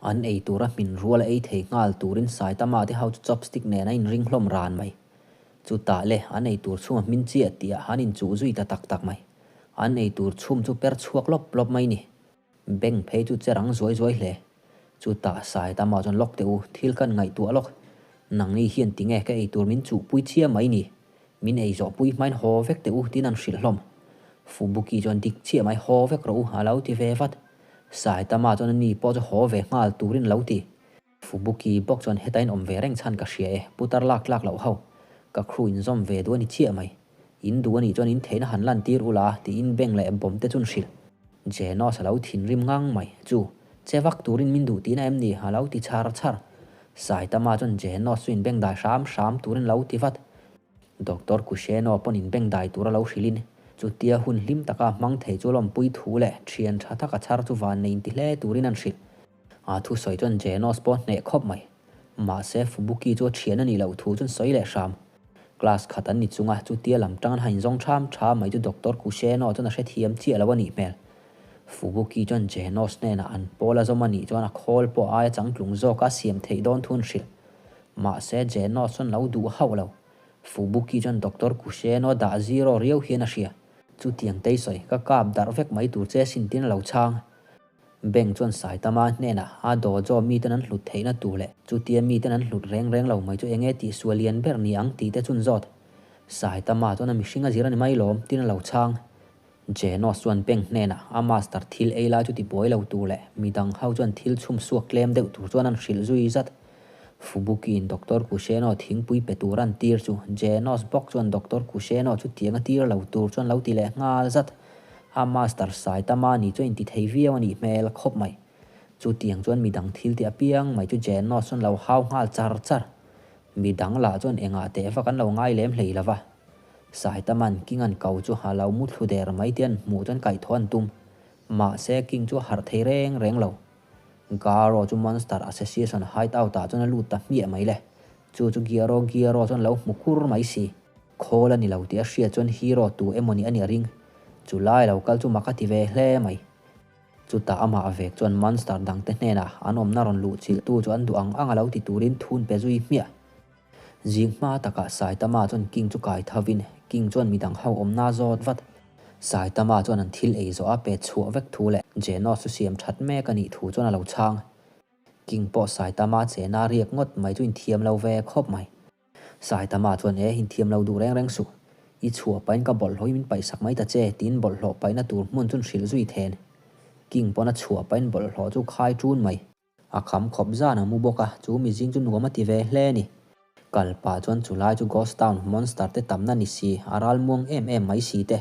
An ei tur a hmin rual a ei thei nghal turin Saitama te ho chu chopstick nen a inring hlawm ran mai. Chutah le, an ei tur chhum a hmin chiah tih ah an inchuh zui ta tak tak mai. An ei tur chhum chu per chhuak lawp lawp mai ni. Beng phei chu che rang zuai zuai hle. Chutah Saitama chuan lawk teh u, thil kan ngaihtuah lawk. Nangni hian tinge ka ei tur min chuhpui chiah mai ni. Min ei zawh pui hmain haw vek teh u tiin an hrilh hlawm. Fubuki chuan dik chiah mai haw vek rawh u a lo ti ve vat. Saitama chuan a ni pawh chu haw ve nghal turin a lo ti. Fubuki bawk chuan heta in awm ve reng chhan ka hria e, putar lak tlak loh ho. Ka crew in zawm ve duh a ni chiah mai. In duh a nih chuan in theihna han lan tir ula tiin beng leh bawm te chuan hrilh. Jenos a lo thinrim ngang mai. Chu, che vak turin min duh tihna em ni? a lo ti chhar chhar. Saitama chuan Jenos chu in beng dai hram hram turin a lo ti vat. Doctor Kusheno pawn in beng dai tur a lo hrilhin chutia hun hlim taka hmang thei chu lawmpui thu leh thian tha taka chhar chu van nei inti hle turin an hrilh. A thusawi chuan Jenos pawh hneh khawp mai. Mahse Fubuki chu a thian a nih loh thu chuan sawi leh hram. Class khat an ni chunga chutia lam tang an han inzawng tham tha mai chu Doctor Kusheno chuan a hrethiam chiah lo a nih hmel. Fubuki chuan Jenos hnenah an pawl a zawm a nih chuan a khawl pawh aia changtlung zawka siam theih dawn thu an hrilh. Mahse Jenos chuan lo duh hauh lo. Fubuki chuan Doctor Kusheno dah zero riau hian a hria. Chutiang tei sawi, ka kap darh vek mai tur che sin tin a lo chhang. Beng chuan Saitama hnenah a dojo miten an hlut theihna tur leh chutia miten an hlut reng reng lo mai chu enge tih sual lian ber ni ang tih te chun zawt. Saitama chuan a mihring a zir a ni mai lawm tin a lo chhang. Jenos chuan Beng hnenah a master thil ei lai chu ti buai lo tur leh midang ho chuan thil chhum suak tlem deuh tur chuan an hrilh zui zat. Fubuki-in Doctor Kusheno thingpui pe tur an tir chu Jenos bawk chuan Doctor Kusheno chu tiang a tir lo tur chuan lo ti leh nghal zat. A master Saitama ni chu a inti thei viau a nih hmel khawp mai. Chutiang chuan midang thil tih apiang mai chu Jenos chuan lo hau nghal char char. Midang lah chuan engah teh vak an lo ngai lem hlei lo va. Saitaman King an ko chu a lo mu thlu der mai tih an hmuh chuan kaihthawh an tum. Mahse King chu a harh thei reng reng lo. Garo chu Monster Association hideout ah chuan a lut ta hmiah mai le. Chu chu Giaro Giaro chuan lo hmu kur mai si. Khawl a ni lo tih a hriat chuan hero tu emaw nih a nih a ring. Chu lai lo kal chu mak a ti ve hle mai. Chutah amah vek chuan monster dangte hnenah an awmna rawn luh chilh tu chu an duh ang ang a lo ti turin thun pe zui hmiah. Zing hma takah Saitama chuan King chu kai thovin King chuan midang ho awmna zawt vat. Saitama chuan an thil ei zawh a pe chhuah vek thu leh Genos chu siam that mek a nih thu chuan a lo chhang. King pawh Saitama chena riak ngawt mai chu inthiam lo ve khawp mai. Saitama chuan e, inthiam lo duh reng reng suh. I chhuah pahin ka bawlhhlawh hi min paihsak mai ta che tiin bawlhhlawh paihna tur hmun chuan hrilh zui then. King pawn a chhuah pahin bawlhhlawh chu khai ṭun mai. A kham khawp zan a mu bawk a, chu mizing chu nuam a ti ve hle a ni. Kal pah chuan chulai chu Ghost Town monster te tamna ni si, a ral muang em em mai si te.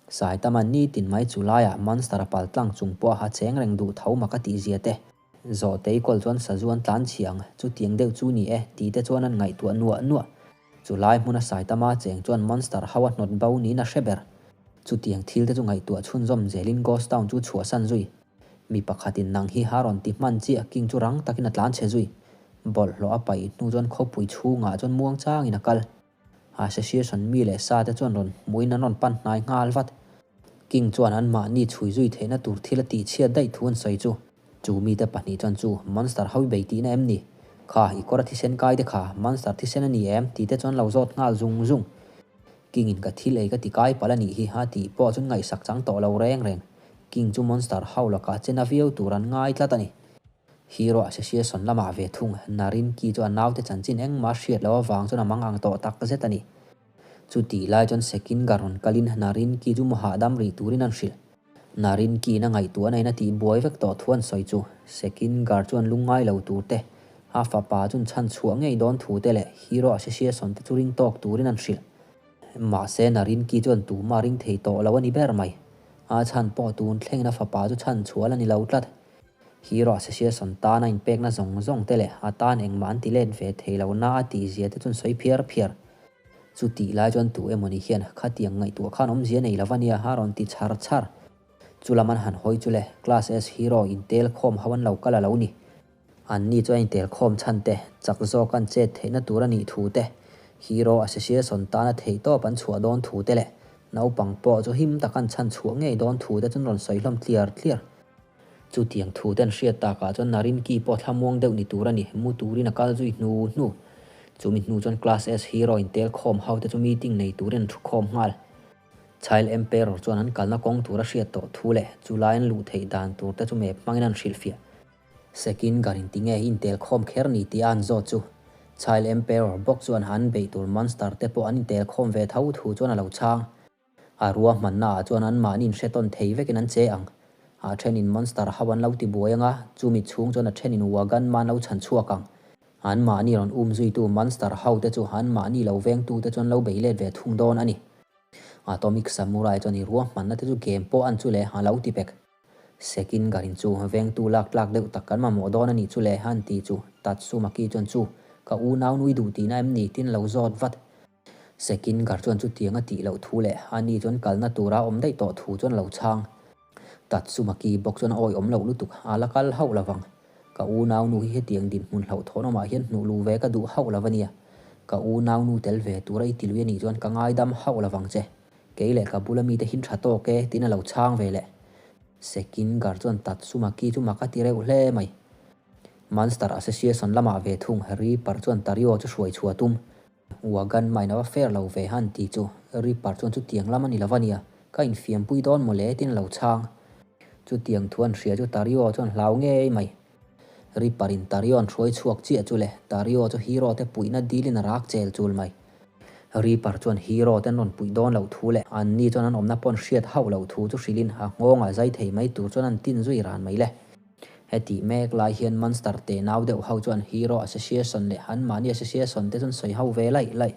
Saitama nitin mai chulaiah monster a pal tlang chung pawh a ha cheng reng duh tho mak a tih zia te. Zawhtei kawl chuan sazu an tlan chhia ang, chutiang deuh chu ni e tih te chuan an ngaihtuah nuah nuah. Chulai hmuna Saitama cheng chuan monster ho a hnawt bo niin a hre ber. Chutiang thil te chu ngaihtuah chhunzawm zelin Ghost Town chu chhuahsan zui. Mi pakhatin nang hi a rawn ti hman chiah King chu rang takin a tlan chhe zui. Bawlhhlawh a paih hnu chuan khawpui chhungah chuan muang changin a kal. Association mi leh sa te chuan rawn hmuhin an rawn pan hnai nghal vat. King chuan anmahni chhui zui theihna tur thil a tihchhiat daih thu an sawi chu. Chu mite pahnih chuan chu monster ho i bei tihna em ni? Kha, i kawr a thisen kai te kha monster thisen a ni em? tih te chuan lo zawt nghal zung zung. King in ka thil ei ka ti kai palh a nih hi a tih pawh chuan ngaihsak chang tawh lo reng reng. King chu monster ho lakah chena viau tur an ngai tlat a ni. Hero Association lamah ve thung Narin Ki chu a naute chanchin engmah hriat loh avang chuan a mang ang tawh tak zet a ni. Chutih lai chuan Sekinga rawn kalin Narin Ki chu mu hahdam rih turin an hrilh. Narin Ki in a ngaihtuah na in a tih buai vek tawh thu an sawi chu Sekingar chuan lungngai lo tur te, a fapa chuan chhan chhuah ngei dawn thu te leh Hero Association te chu ring tawk turin an hrilh. Mahse Narin Ki chuan tumah ring thei tawh lo a ni ber mai. A chhan pawh tun thlengin a fapa chu chhan chhuah la ni lo tlat. Hero Association tana inpekna zawng zawng te leh a tan engmah an ti let ve thei lo na a tih zia te chuan sawi phiar phiar. Chu tih lai chuan tu emawni hian khatiang ngaihtuah khan awmzia nei lo ania a rawn ti chhar chhar. Chu lam an han hawi chu le Class S Hero intel khawm ho an lo kal a lo ni. Anni chuan intel khawm chhan te, chak zawk an chet theihna tur a nih thu te, Hero Association tana theihtawp an chhuah dawn thu te leh naupang pawh chu him tak an chhan chhuah ngei dawn thu te chuan rawn sawi hlawm tliar tliar. Chutiang thu te an hriat takah chuan Narinki pawh thlamuang deuh ni tur a ni, mu turin a kal zui hnu hnu. Chumi hnu chuan Class S hero in tel khawm ho te chu meeting nei turin an thu khawm nghal. Child Emperor chuan an kalna kawng tur a hriat tawh thu leh chu lai an luh theih dan tur te chu map hmangin an hrilhfiah. Sekin Garin tinge in tel khawm kher ni tih a an zawt chu Child Emperor bawk chuan an beih tur monster te pawh an intel khawm ve tho thu chuan a lo chhang. A ruahmanna ah chuan anmahni inhre tawn thei vekin an che ang. A thenin monster ho an lo ti buai anga, chumi chhung chuan a thenin wagon man lo chhan chhuak ang. Anmahni rawn um zuitu monster ho te chu anmahni lo vengtu te chuan lo bei let ve thung dawn a ni. Atomic Samurai chuan i ruahmanna te chu game pawh an chu leh a lo ti pek. Sekin Garin chu vengtu lak tlak deuh tak kan mamawh dawn a nih chu le han ti chu Tatsumaki chuan chu ka unau nui duh tihna em ni tin lo zawt vat. Sekin Gar chuan chutiang a tih loh thu leh a ni chuan kalna tura awm daih tawh thu chuan lo chhang. Tatsumaki bawk chuan a awihawm loh lutuk a la kal hauh lovang. Ka unaunu hi hetiang dinhmun hlauhthawn awmah hian hnuh luh ve ka duh hauh lo a nia. Ka unaunu tel ve tura i ti lui a nih chuan ka ngaidam hauh lovang che. Kei leh ka bula mite hin tha tawk e tiin a lo chhang ve leh. Sekin Gar chuan Tatsumaki chu mak a ti reuh hle mai. Monster Association lamah ve thung Reaper chuan Tario chu hruai chhuah tum. Wagan mine a va fair lo ve han tih chu Reaper chuan chutiang lam a ni lo va nia, ka infiampui dawn maw le tiin a lo chhang. Chutiang thu an hria chu Tario chuan hlau ngei mai. Reaper in Tario an hruai chhuak chiah chu le, Tario chu hero te puihna dilin a rak chel chul mai. Reaper chuan hero te an rawn puih dawn loh thu leh anni chuan an awmna pawn hriat hauh loh thu chu hrilhin a nghawngah zai thei mai tur chuan an tin zui ran mai le. Hetih mek lai hian Monster te nau deuh ho chuan Hero Association leh anmahni Association te chuan sawi ho ve laih laih.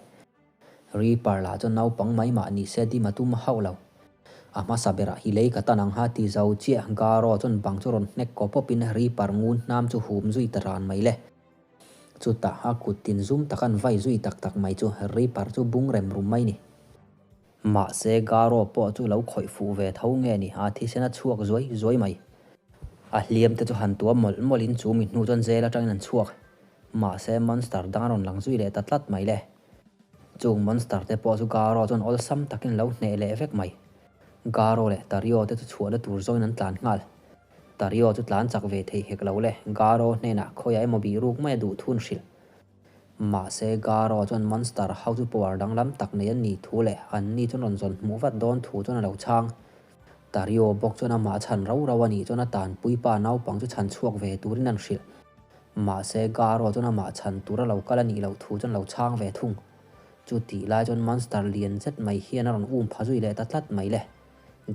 Reaper lah chuan naupang mai mah ni se dim a tum hauh lo. A hmasa berah hi lei ka tan ang ha ti zo chiah Garo chuan bang chu rawn hnek kaw pawpin Reaper ngun hnam chu hum zui ta ran mai le. Chutah a kut tin zum tak an vai zui tak tak mai chu Reaper chu bung rem rum mai ni. Mahse, Garo pawh chu lo khawih fuh ve tho nge ni, a thisen a chhuak zuai zuai mai. A hliam te chu han tuam mawlh mawlhin chu mi hnu chuan zel atangin an chhuak. Mahse, monster dang a rawn lang zui leh ta tlat mai le. Chung monster te pawh chu Garo chuan awlsam takin lo hneh leh vek mai. Garo leh Tario te chu chhuahna tur zawngin an tlan nghal. Tario chu tlan chak ve thei hek lo le, Garo hnenah khawiah emaw bih ruk mai a duh thun hrilh. Mahse, Garo chuan Monster ho chu power danglam tak nei an nih thu leh anni chuan rawn zawn hmuh vat dawn thu chuan a lo chhang. Dario bawk chuan amah chhan rau rau a nih chuan a tanpuipa naupang chu chhan chhuak ve turin an hrilh. Mahse, Garo chuan amah chhan tur a lo kal a nih loh thu chuan lo chhang ve thung. Chutih lai chuan Monster lian zet mai hian a rawn um pha zui leh ta tlat mai le.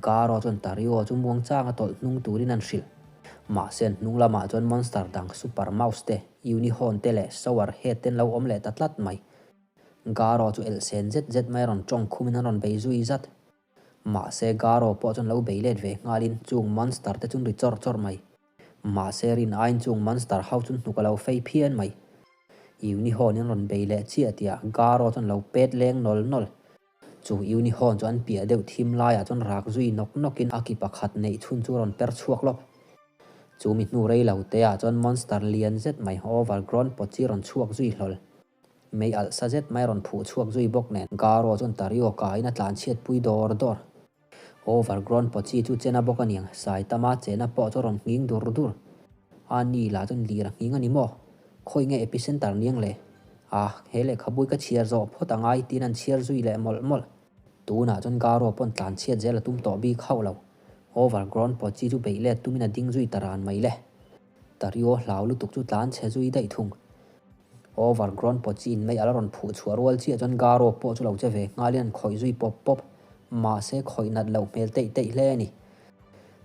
Garo chuan Dario chu muangchang a tawlh hnung turin an hrilh. Mahse an hnung lamah chuan monster dang Super Mouse te, Unihorn te leh Sour Head te an lo awm leh ta tlat mai. Garo chu elhsen zet zet mai a rawn tawng khumin an rawn bei zui zat. Mahse Garo pawh chuan lo bei let ve nghalin chung monster te chu an ri chawrh chawrh mai. Mahse rin aiin chung monster ho chu hnuk a lo fei phian mai. Unihorn in rawn bei leh chiah tihah Garo chuan lo pet leng nawl nawl. Chu Unihorn chu an piah deuh thim laiah chuan rak zui nawk nawkin a ki pakhat neih chhun chu a rawn per chhuak lawk. Chu mi hnu rei lo te ah chuan monster lian zet mai overgrown pawt chi rawn chhuak zui hlawl. Mei alh sa zet mai rawn phuh chhuak zui bawk nen Garo chuan Tario kaiin a tlan chhiat pui dawr dawr. Overgrown pawt chi chu chena bawk aniang Saitama chena pawh chu a rawn nghing dur dur. A ni lah chuan lir a nghing a ni maw? Khawi nge epicenter niang le? Ah, he lehkhabui ka chhiar zawh phawt a ngai tiin an chhiar zui leh mawlh mawlh. Tunah chuan Garo pawn tlan chhiat zel a tum tawh bik hauh lo. Overgrown pawt chi chu beih let tumin a ding zui ta ran mai le. Tario hlau lutuk chu tlan chhe zui daih thung. Overgrown pawt chi in mei a la rawn phuh chhuah rual chiah chuan Garo pawh chu lo che ve nghalin an khawih zui pawp pawp. Mahse khawih nat loh hmel teih teih hle a ni.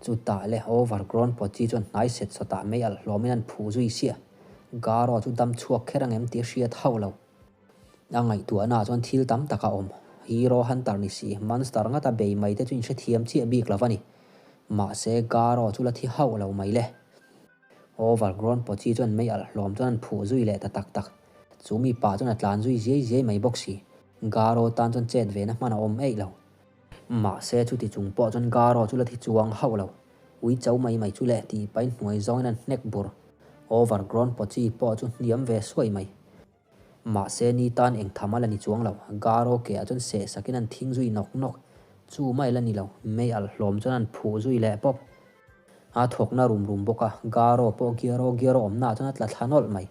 Chutah le overgrown pawt chi chuan hnai set sawtah mei alh hlawmin an phuh zui siah. Garo chu dam chhuak kher ang em tih a hriat hauh lo. A ngaihtuahnaah chuan thil tam tak a awm. Hero Hunter ni si, Monster ngata bei mai te chu inhrethiam chiah bik lo a ni. Mahse, Garo chu la thi hauh lo mai le. Overgrown Pochi chuan mei alh hlawm chuan an phuh zui leh ta tak tak. Chu mi pa chuan a tlan zui ziai ziai mai bawk si. Garo tan chuan chet ve na hman a awm eih lo. Mahse, chuti chung pawh chuan Garo chu la thi chuang hauh lo. Ui cho mai mai chu le tih pahin hnuai zawngin an hnek bur. Overgrown Pochi pawh chu hniam ve suai mai. Mahse ni tan eng tham a la ni chuang lo. Garo ke ah chuan seh sakin an thing zui nawk nawk. Chu mai la ni lo, mei alh hlawm chuan an phuh zui leh pawp. A thawkna rum rum bawk a, Garo pawh Giaro Giaro awmnaah chuan a tla thla nawlh mai.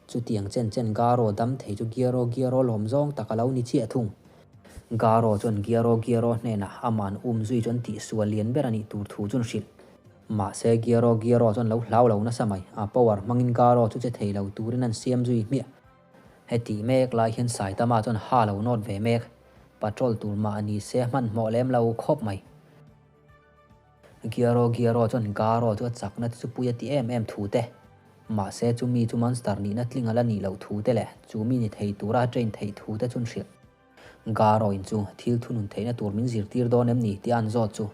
Chutiang chen chen Garo dam thei chu Giaro Giaro lawm zawng tak a lo ni chiah thung. Garo chuan Giaro Giaro hnenah aman um zui chuan tihsual lian ber a nih tur thu chuan hrilh. Mahse Giaro Giaro chuan lo hlau lo nasa mai, a power hmangin Garo chu che thei lo turin an siam zui hmiah. Heti mek lai hian Saitama chuan ha lo nawt ve mek. Patrol tur mah ni se hmanhmawh lem lo khawp mai. Giaro Giaro chuan Garo chu a chakna te chu pui a ti em em thu te. Mahse chu mi chu monster nihna tling a la nih loh thu te leh chu mi ni thei tura a train theih thu te chuan hrilh. Garo in chu thil thunun theihna tur min zirtir dawn em ni tih a an zawt chu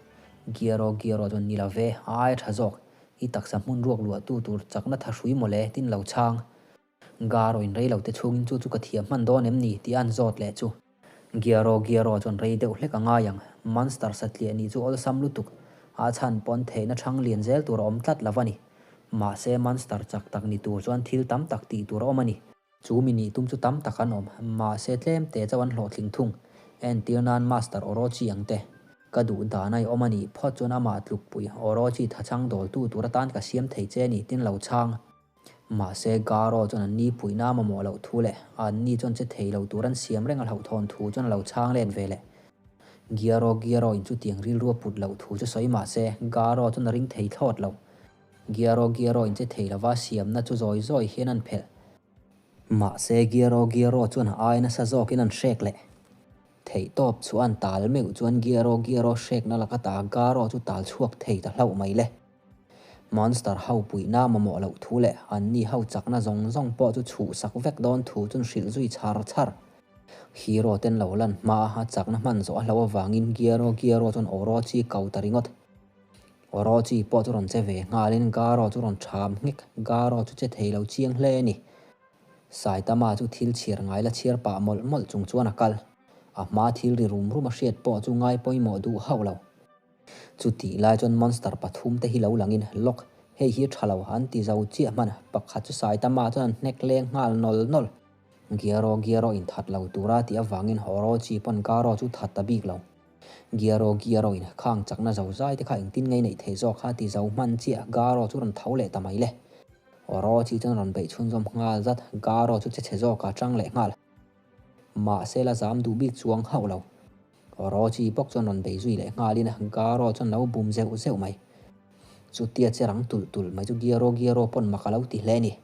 Giaro Giaro chuan ni lo ve, a ai tha zawk, i taksa hmun ruak luahtu tur chakna tha hrui mawle tin lo chhang. Garo in rei lo te chhungin chu chu ka thiam hman dawn em ni tih a an zawt leh chu. Giaro Giaro chuan rei deuh hlek a ngai ang, Monster satliah nih chu awlsam lutuk, a chhan pawn theihna thang lian zel tur a awm tlat lo a ni. Mahse Monster chak tak ni tur chuan thil tam tak tih tur a awm a ni. Chu mi nih tum chu tam tak an awm, mahse tlem te chauh an hlawhtling thung. Entir nan Master Orochi ang te. Ka duh dan a i awm a nih phawt chuan amah tlukpui Orochi thachang dawltu tur atan ka siam thei che a ni tin lo chhang. Mahse, Garo chuan an ni puihna a mamawh loh thu leh an ni chuan che thei lo tur an siam reng a hlauhthawn thu chuan a lo chhang let ve leh. Giaro Giaro in chutiang rilru a put loh thu chu sawi mah se, Garo chuan a ring thei thlawt lo. Giaro Giaro in che thei lova siamna chu zawi zawi hian an phelh. Mahse, Giaro Giaro chuan a ai nasa zawkin an hrek leh. Theihtawp chu an tal meuh chuan Giaro Giaro hrekna laka ta Garo chu tal chhuak thei ta hlauh mai le. Monster ho puihna mamawh loh thu leh anni ho chakna zawng zawng pawh chu chhuhsak vek dawn thu chuan hrilh zui chhar chhar. Hero ten lo lan hma a chakna hman zawh a hlo avangin Giaro Giaro chuan Orochi ko ta ringawt. Orochi pawh chu rawn che ve nghalin Garo chu rawn ṭham nghek, Garo chu che thei lo chiang hle a ni. Saitama chu thil chhiar ngai la chhiar pah mawlh mawlh chung chuan a kal. A hma thil ri rum rum a hriat pawh chu ngai pawimawh duh hauh lo. Chutih lai chuan monster pathum te hi lo langin, Lawk, hei hi tha lo, an ti zo chiah hman, pakhat chu Saitama chuan an hnek leng nghal nawl nawl. Giaro Giaro in that lo tura tih avangin Horochi pawn Garo chu that ta bik lo. Giaro Giaro in khang chakna zo zai te kha engtin ngei neih thei zawk kha ti zo hman chiah Garo chu rawn tho leh ta mai le. Horochi chuan rawn beih chhunzawm nghal zat, Garo chu che chhe zawkah chang leh nghal. Mahse la zam duh bik chuang hauh lo. Orochi bawk chuan rawn bei zui leh nghalin Garo chuan lo bum zeuh zeuh mai. Chutia che rang tulh tulh mai chu Giaro Giaro pawn mak a lo ti hle a ni.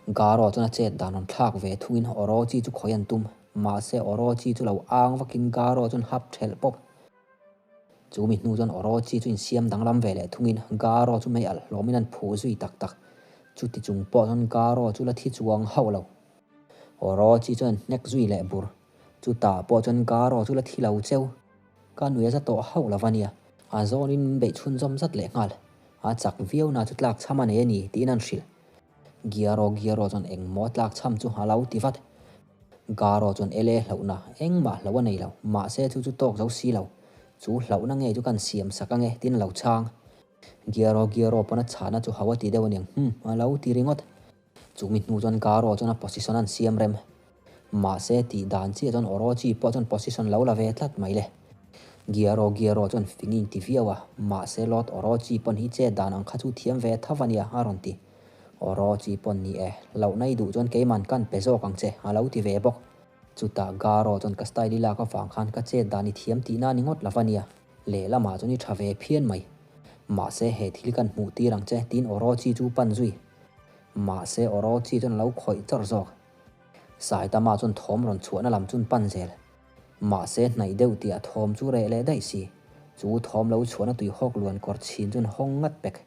Garo chuan a chet dan rawn thlak ve thungin Orochi chu khawi an tum. Mahse Orochi chu lo ang vakin Garo chuan hap thelh pawp. Chu mi hnu chuan Orochi chu insiam danglam ve leh thungin Garo chu mei alh hlawmin an phuh zui tak tak. Chuti chung pawh chuan Garo chu la thi chuang hauh lo. Orochi chuan hnek zui leh bur. Chutah pawh chuan Garo chu la thi lo cheu. Ka nui a za tawh hauh lo va nia. A zawnin min beih chhunzawm zat leh nghal. A chak viau na chu tlak chham a nei a ni tiin an hrilh. Giaro Giaro chuan engmaw tlak chham chu a lo ti vat. Garo chuan ele hlauhna engmah hlauh a nei lo. Mahse chu chu tawk zo si lo. Chu hlauhna ngei chu kan siam sak ange tiin a lo chhang. Giaro Giaro pawn a chhahna chu hau a ti deuh aniang hmm a lo ti ringawt. Chumi hnu chuan Garo chuan a position an siam rem. Mahse tih dan chiah chuan Orochi pawh chuan position lo la ve tlat mai le. Giaro Giaro chuan fingin ti viau a, mahse Lord Orochi pawn hi chet dan ang kha chu thiam ve tho a nia a rawn ti. Orochi pawn ni e, lohna i duh chuan keiman kan pe zawk ang che a lo ti ve bawk. Chutah Garo chuan ka style i lak avang khan ka chet dan i thiam tihna ni ngawt lo a nia, lehlamah chuan i tha ve phian mai. Mahse he thil kan hmuh tir ang che tiin Orochi chu pan zui. Mahse Orochi chuan a lo khawih chawrh zawk. Saitama chuan thawm rawn chhuahna lam chuan pan zel. Mahse hnaih deuh tih a thawm chu reh leh daih si. Chu thawm lo chhuahna tui hawk luan kawr chhin chuan hawng ngat pek.